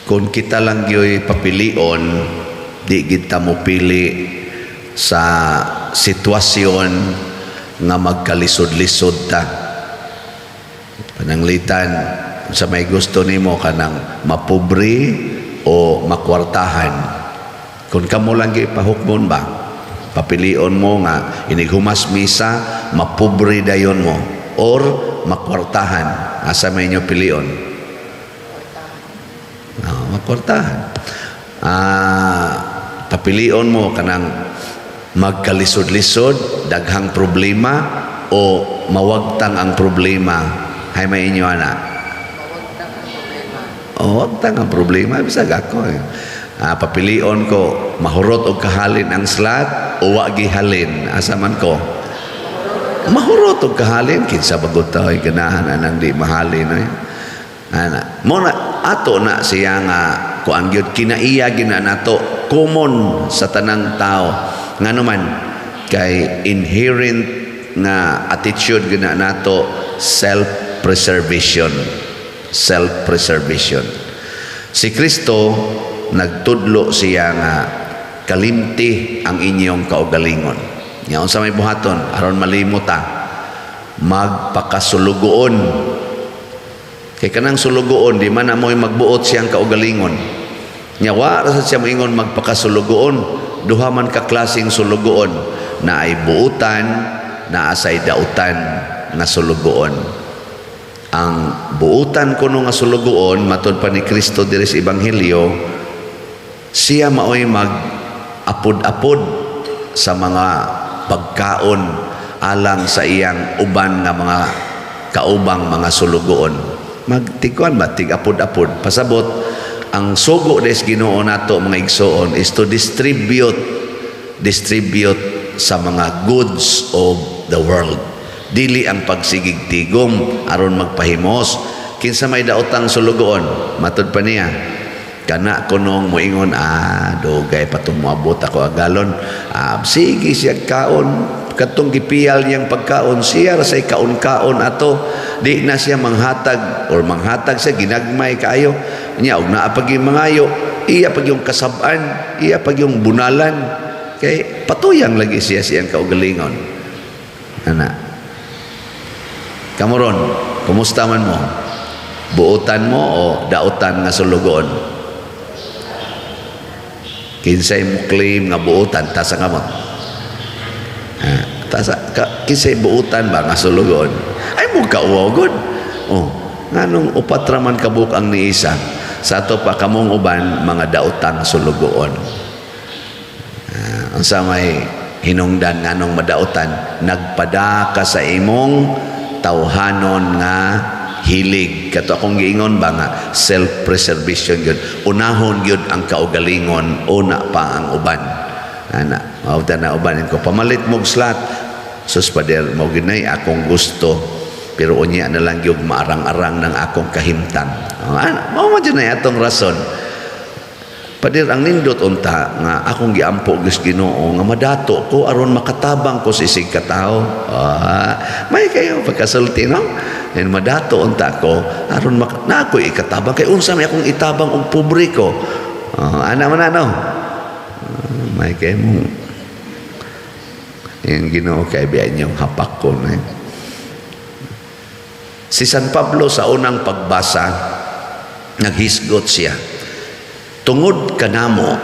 Kung kita lang gyoy papilion, di kita mo pili sa sitwasyon nga magkalisod-lisod ta. Pananglitan sa may gusto nimo, kanang mapobre o makwartahan? Kung kamo lang gyud pahukmon ba, papilion mo nga inighumas misa mapobre dayon mo or makwartahan, asa may inyo pilion? Oh, makwartahan. Papilion mo kanang magkalisod-lisod, daghang problema o mawagtang ang problema, hay may inyo ana? Mawagtang ang problema. Oh, wagtang ang problema, bisag ako eh. Papilion ko mahurot og kahalin ang slot o wa gihalin, asa man ko? Mahurot og kahalin. Kinsa ba gud tao'y ganahan anang di mahalin eh? Ana mo na ato na siya nga kuan gyud, kinaiya gina nato, common sa tanang tao. Ngano man kay inherent nga attitude gina nato, self preservation, self preservation. Si Kristo nagtudlo siya nga kalimti ang inyong kaugalingon. Nya unsa may buhaton aron malimot ta? Magpakasulugoon. Kay kanang sulugoon, di man na mo'y magbuot siyang kaugalingon. Nya wa ra sa siya moingon magpakasulugoon. Duha man ka klaseng sulugoon, na ay buutan, na asay dautan nga sulugoon. Ang buutan kuno nga sulugoon, matud pa ni Kristo diri sa Ebanghelyo, siya maoy mag apod-apod sa mga pagkaon alang sa iyang uban nga mga kaubang mga sulugoon. Magtikuan ba, tig-apod-apod. Pasabot, ang sugo des Ginoo nato, mga igsoon, is to distribute sa mga goods of the world. Dili ang pagsigig tigom aron magpahimos. Kinsa may daotang sulugoon? Matud pa niya, kana kunong moingon, "Ah, dugay pa tong moabot ako agalon." Ah, sige siya kaon katong gipiyal niyang pagkaon, siya ra say kaon-kaon ato, di na siya manghatag or manghatag siya ginagmay kaayo niya. Og naa pag mangayo, iya pag yung kasab-an, iya pag yung bunalan, kay patuyang lagi siya siyang kaugalingon ana. Kamo ron, kumusta man mo? Buotan mo o dautan nga sulugoon? Kinsay mo claim nga buotan? Tasa kamot ha, tasa ka, kinsay buotan ba nga sulugoon? Ay mo kauwaw gud. Oh, nganong upat ra man kabuk ang niisa? Sa ato pa kamong uban mga daotang sulugoon. Unsa may hinungdan nganong madautan? Nagpada ka sa imong tawhanon nga hilig. Kato akong giingon ba nga self-preservation gyud, unahon gyud ang kaugalingon, una pa ang uban ana. Mao na uban ko, "Pamalit mog slot." "Sus, pader, mao ginay akong gusto, pero unya na lang gyud maarang-arang ng akong kahimtang." Oh, ana mao man jud na atong rason. "Pader, ang nindot unta nga akong giampo gyud Ginoo nga madato ko aron makatabang ko sa isig katawo." Ah, may kayo pagkasulti, no? And madato unta ko aron na ako ikatabang, kay unsa may akong itabang og pobre ko? Ah, ana man ano? Ah, may kayo mo. Yung Ginoo kay biyan yung hapak ko na. Si San Pablo sa unang pagbasa, naghisgot siya. "Tungod kanamo,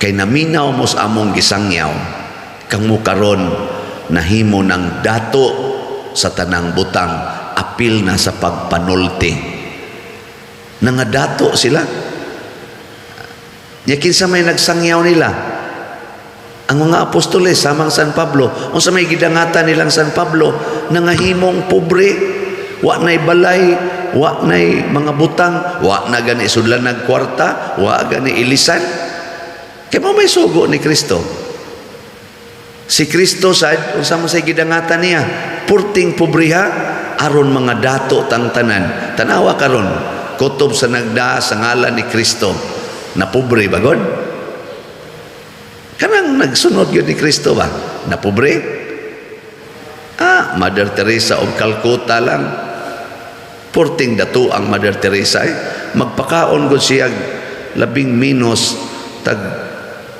kay naminaw mo sa among gisangyaw, kamo karon nahimo ng dato sa tanang butang, apil na sa pagpanulti." Nangadato sila. Nya kinsa may nagsangyaw nila? Ang mga apostoles samang San Pablo. Unsa may gidangatan nilang San Pablo? Nangahimong pobre, wa nay balay, wa nay mga butang, wa na gani sudlan nagkwarta, wa gani ilisan. Kay mo may sugo ni Kristo. Si Kristo sad, unsa man say gidangatan niya? Purting pobriha aron mga dato tang tanan. Tanawa karon, kutob sa nagdaa sa ngalan ni Kristo, na pobre ba god? Kanang nagsunod yun ni Kristo ba? Na pobre? Ah, Mother Teresa of Calcutta lang. Purting dato ang Mother Teresa eh. Magpakaon gud siya. Labing minus tag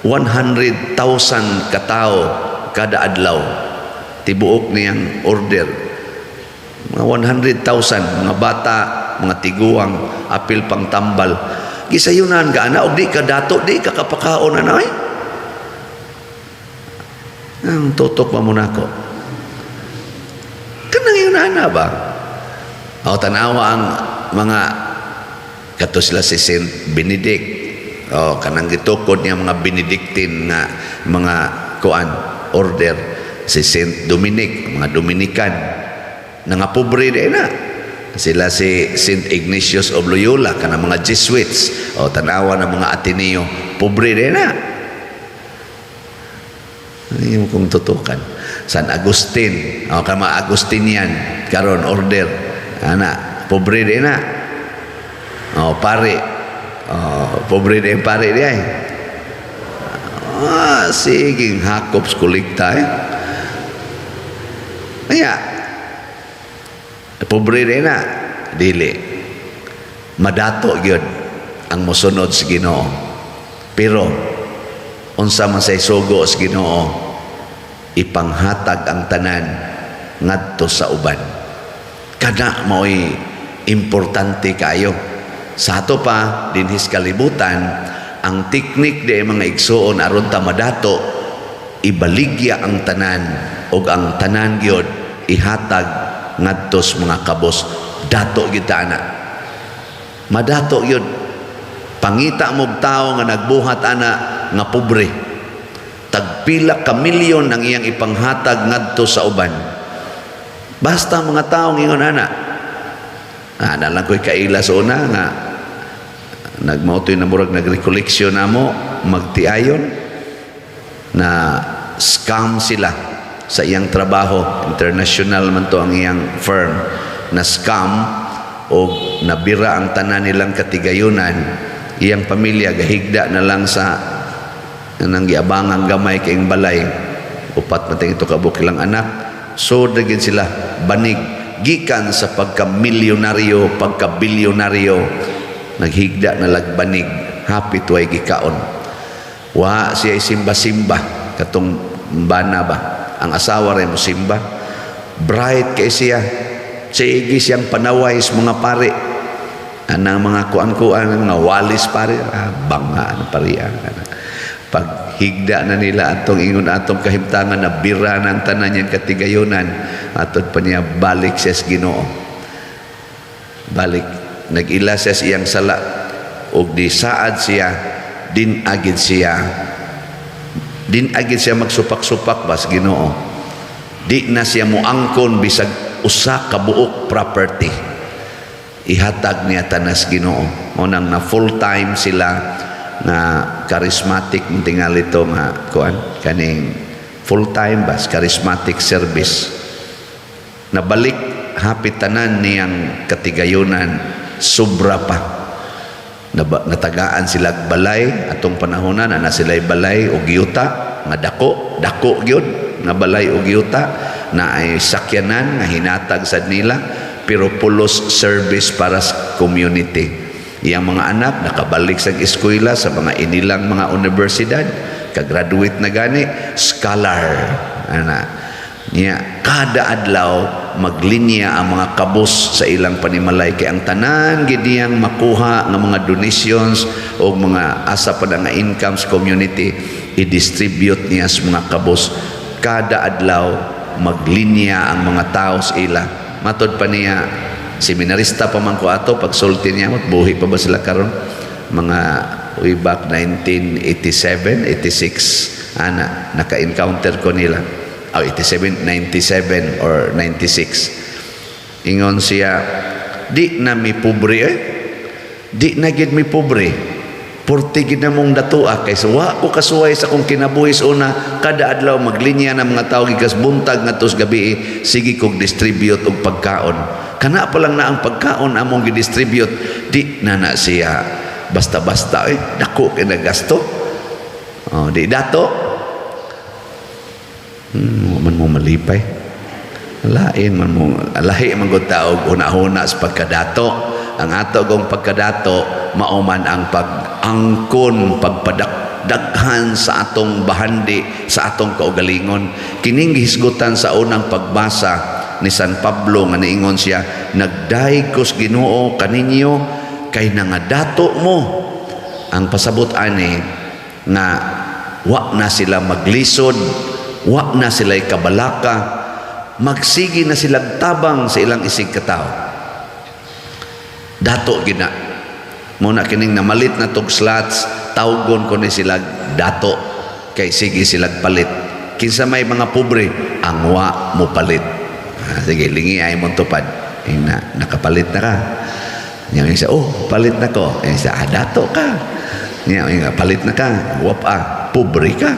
100,000 katao kada adlaw, tibuok niyang order, mga 100,000, mga bata, mga tiguang, apil pang tambal. Gisayunan ka ana og di ka dato, di ka kapakaon ana eh. Ang tutok pa mo nako. Kanang yun ana ba? O tanawa ang mga kato sila si Saint Benedict. O kanang gitukod niya mga Benedictine nga mga kuan order, si Saint Dominic, mga Dominican nga pobre di na sila, si Saint Ignatius of Loyola, kanang mga Jesuits. O tanawa ng mga Ateneo, pobre di na. Ano kung tutukan? San Agustin, o kama Agustinian karon order ana, pobre di na. O pare, o pobre di ang pare di ay. Ah, sige, hakop kolekta eh. Kaya pobre di na, dili madato gyud ang mosunod sa Ginoo. Pero unsa man say sugo sa Ginoo? Ipanghatag ang tanan ngadto sa uban. Kana mao'y importante kayo. Sa ato pa dinhis kalibutan, ang teknik di mga igsuon aron ta madato, ibaligya ang tanan ug ang tanan gyud ihatag ngadto sa mga kabos. Dato gyud ta ana, madato gyud. Pangita mo og tawo nga nagbuhat ana nga pobre. Tagpila ka milyon ang iyang ipanghatag ngadto sa uban. Basta mga tawo ingon ana. Ah, na lang ko'y kaila sa una nga nagmautoy na murag nag-recollection na mo magtiayon na scam sila sa iyang trabaho. International man to ang iyang firm. Na scam o nabira ang tanan nilang katigayunan. Iyang pamilya gahigda na lang sa nang giabangang gamay kayong balay. Upat man ito kabuok ilang anak. So dagin sila banig gikan sa pagka-milyonaryo, pagka-bilyonaryo, naghigda na lagbanig, hapit way gikaon. Wa siya simba-simba katong bana ba. Ang asawa rin mo simba. Bright kay siya, sige siyang panaway sa mga pare anang mga kuan-kuan, mga walis pare. Ah, banga ang pare ana. Pag higda na nila atong ingon atong kahimtangan, na bira ng tanan niyang katigayunan, atod pa niya balik siya sa Ginoo. Balik, nag-ila siya sa iyang sala ug di saad siya din agid siya, din agid siya magsupak-supak bas Ginoo. Di na siya muangkon bisag usa ka buok property. Ihatag niya tanas Ginoo. Mo nang na full time sila nga charismatic man tingali to nga kuan, kaning full time bas charismatic service. Nabalik hapit tanan niyang katigayunan, sobra pa. Natagaan sila balay atong panahonan ana, sila balay og yuta nga dako dako gyud nga balay og yuta na ay sakyanan nga hinatag sad nila, pero pulos service para sa community. Iyang mga anak nakabalik sa eskwela sa mga inilang mga universidad, kagraduate na gani, scholar ana niya. Kada adlaw maglinya ang mga kabos sa ilang panimalay kay ang tanan gid niyang makuha nga mga donations o mga asa pa na nga income sa community, i-distribute niya sa mga kabos. Kada adlaw maglinya ang mga tao sa ila. Matod pa niya, seminarista pa man ko ato pagsulti niya, buhi pa ba sila karon, mga way back 1987, 86 ana naka-encounter ko nila. Oh, 87, 97 or 96. Ingon siya, "Di na mi pobre eh, di na gid mi pobre. Porte gid na mong datua kay wa ko kasuway sa akong kinabuhi sa una. Kada adlaw maglinya ng mga tao gikas buntag ngadto sa gabi, sige kog distribute og pagkaon. Kana pa lang na ang pagkaon among gidistribute." Di na na siya basta-basta eh, dako kay nagasto. Oh, di dato. Man mo malipay. Lain man mo, lahi man gud ta og huna-huna sa pagkadato. Ang ato gong pagkadato mao man ang pag Pag-angkon, pagpadaghan sa atong bahandi, sa atong kaugalingon. Kining gihisgutan sa unang pagbasa ni San Pablo nga niingon siya, "Nagdayeg ko's Ginoo kaninyo kay nangadato mo." Ang pasabot ani nga wa na sila maglisod, wa na sila kabalaka, magsige na silang tabang sa ilang isig katawo. Dato gina mo na kining namalit na tog slots, tawgon ko ni sila dato kay sige silag palit. Kinsa may mga pobre ang wa mo palit? Ah, sige, lingi ay mong tupad ina, nakapalit na ka niya. Isa, "Oh, palit na ko." Isa, "Ah, dato ka niya." Nga, palit na ka, wap, ah, pobre ka.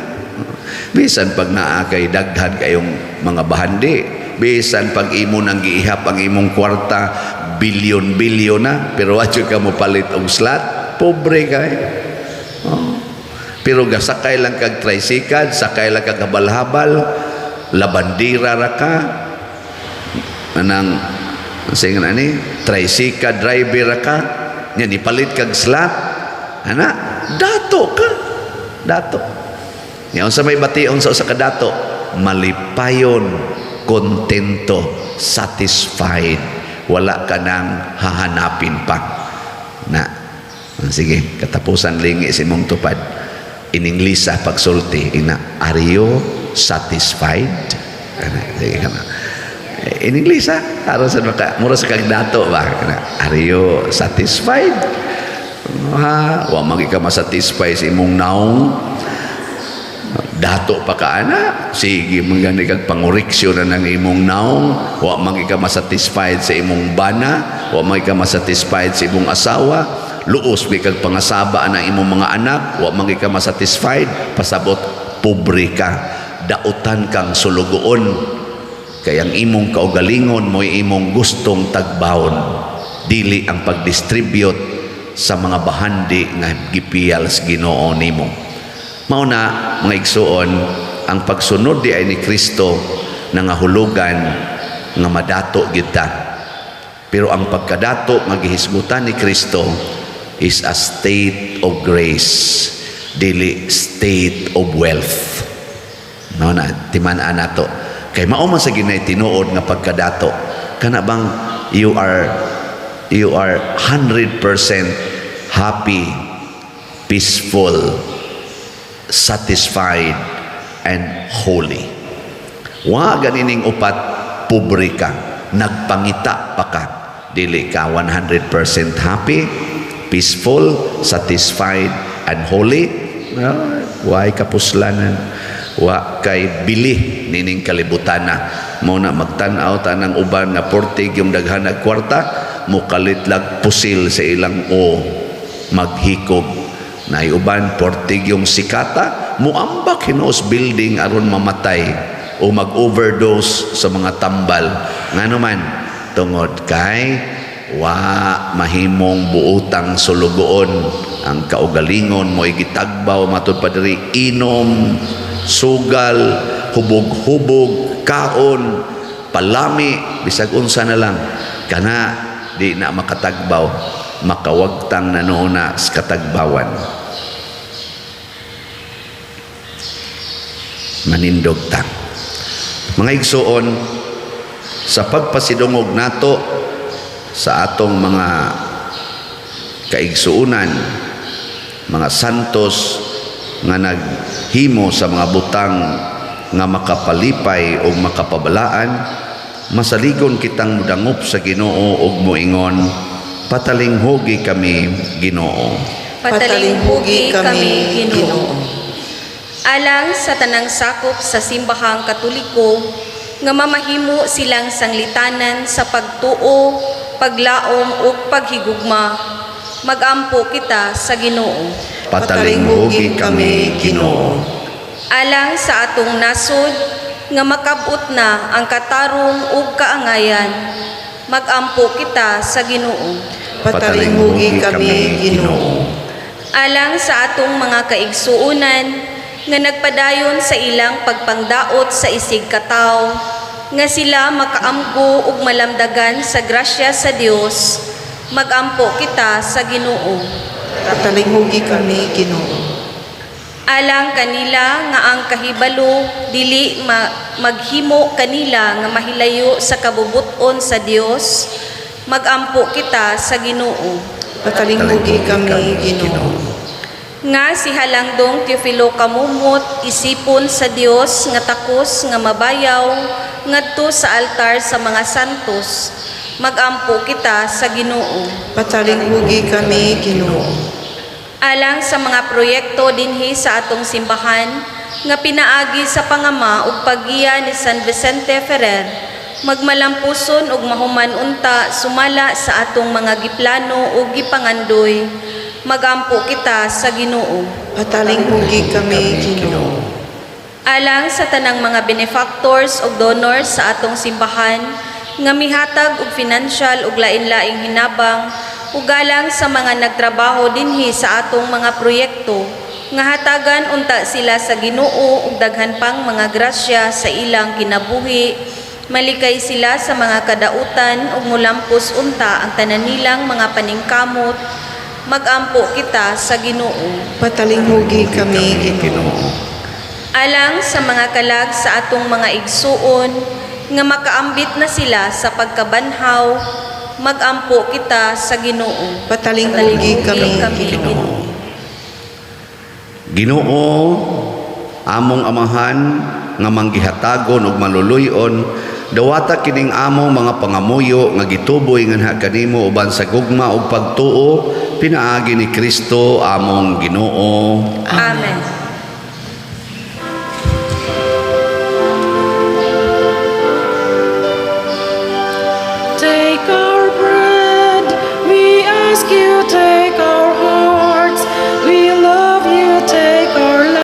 Bisan pag naa kay daghan kayong mga bahandi, bisan pag imo nang giihap ang imong kwarta, bilyon-bilyon na, pero wa jud ka mo palit og slot, pobre ka eh. Oh. Pero gasakay lang kag tricycle, sakay lang kag habal-habal, labandira ra ka, anang sige na ni tricycle driver ra ka nya, nipalit kag slot ana, dato ka, dato nya. Unsa may bation sa usa ka dato? Malipayon, kontento, satisfied, wala ka nang hahanapin pa na. Sige, katapusan, lingi si mong tupad in English sa pagsulti ina, "Are you satisfied?" Ana, sige ka na. In English ha, aron sa maka mura sa kag dato ba. Ana, "Are you satisfied?" Ha, wa man ka masatisfy sa imong naong, dato pa ka ana. Sige, man gani kag pangoreksyon na ng imong naong. Wa man ka masatisfied sa imong bana, wa man ka masatisfied sa imong asawa, luos mi kag pangasaba ang imong mga anak, wa man ka masatisfied. Pasabot pobre ka, dautan kang sulugoon, kay ang imong kaugalingon mo'y imong gustong tagbawon, dili ang pagdistribute sa mga bahandi nga gipiyal sa Ginoo nimo. Mao na, mga igsuon, ang pagsunod di ay ni Kristo nangahulugan nga madato gyud ta. Pero ang pagkadato nga gihisgutan ni Kristo is a state of grace, dili state of wealth. Mao na, timan-an nato. Kay mao man sa ginay tinuod nga pagkadato. Kana bang you are 100% happy, peaceful, satisfied, and holy. Wa ganining upat, pobre ka, nagpangita pa ka, dili ka 100% happy, peaceful, satisfied, and holy. Ah, way kapuslanan, wa kay bili nining kalibutana. Mo na magtan-aw tanang uban nga portig yung daghan og kwarta, mukalit lag pusil sa ilang o maghikog na. Uban portig yung sikata, muambak hinuos building aron mamatay o mag-overdose sa mga tambal. Ngano man? Tungod kay wa mahimong buotang sulugoon. Ang kaugalingon mo gitagbaw matud pa diri, inom, sugal, hubog-hubog, kaon, palami, bisag unsa na lang kana, di na makatagbaw, makawagtang na noon na sa katagbawan. Manindog ta, mga igsuon, sa pagpasidungog nato sa atong mga kaigsuunan, mga santos nga naghimo sa mga butang nga makapalipay o makapabalaan, masaligon kitang mudangop sa Ginoo ug moingon, "Patalinghugi kami, Ginoo." Patalinghugi kami, Ginoo. Alang sa tanang sakop sa Simbahang Katoliko nga mamahimo silang sanglitanan sa pagtuo, paglaom ug paghigugma, magampo kita sa Ginoo. Patalinghugi kami, Ginoo. Alang sa atong nasod nga makabot na ang katarong ug kaangayan, magampo kita sa Ginoo. Patalinghugi kami, Ginoo. Alang sa atong mga kaigsuonan nga nagpadayon sa ilang pagpangdaot sa isig katawo, nga sila makaamgo ug malamdagan sa grasya sa Dios, magampo kita sa Ginoo. Patalinghugi kami, Ginoo. Alang kanila nga ang kahibalo dili maghimo kanila nga mahilayo sa kabubut-on sa Dios, magampo kita sa Ginoo. Patalinghugi kami, Ginoo. Nga si Halangdong Teofilo Camomot isipon sa Dios nga takos nga mabayaw ngadto sa altar sa mga santos, magampo kita sa Ginoo. Patalinghugi kami, Ginoo. Alang sa mga proyekto dinhi sa atong simbahan nga pinaagi sa pangama ug paggiya ni San Vicente Ferrer, magmalampuson ug mahuman unta sumala sa atong mga giplano ug gipangandoy, magampo kita sa Ginoo. Patalinghugi kami, Ginoo. Alang sa tanang mga benefactors ug donors sa atong simbahan nga mihatag og financial ug lain-laing hinabang, ug alang sa mga nagtrabaho dinhi sa atong mga proyekto, nga hatagan unta sila sa Ginoo og daghan pang mga grasya sa ilang kinabuhi, malikay sila sa mga kadautan ug mulampos unta ang tanan nilang mga paningkamot, magampo kita sa Ginoo. Patalinghugi kami, Ginoo. Alang sa mga kalag sa atong mga igsuon nga makaambit na sila sa pagkabanhaw, magampo kita sa Ginoo. Patalinghugi kami, Ginoo. Ginoo, among Amahan nga manggihatagon ug maluluy-on, dawata kining among mga pangamuyo nga gituboy nganha kanimo uban sa gugma ug pagtuo pinaagi ni Kristo among Ginoo. Amen.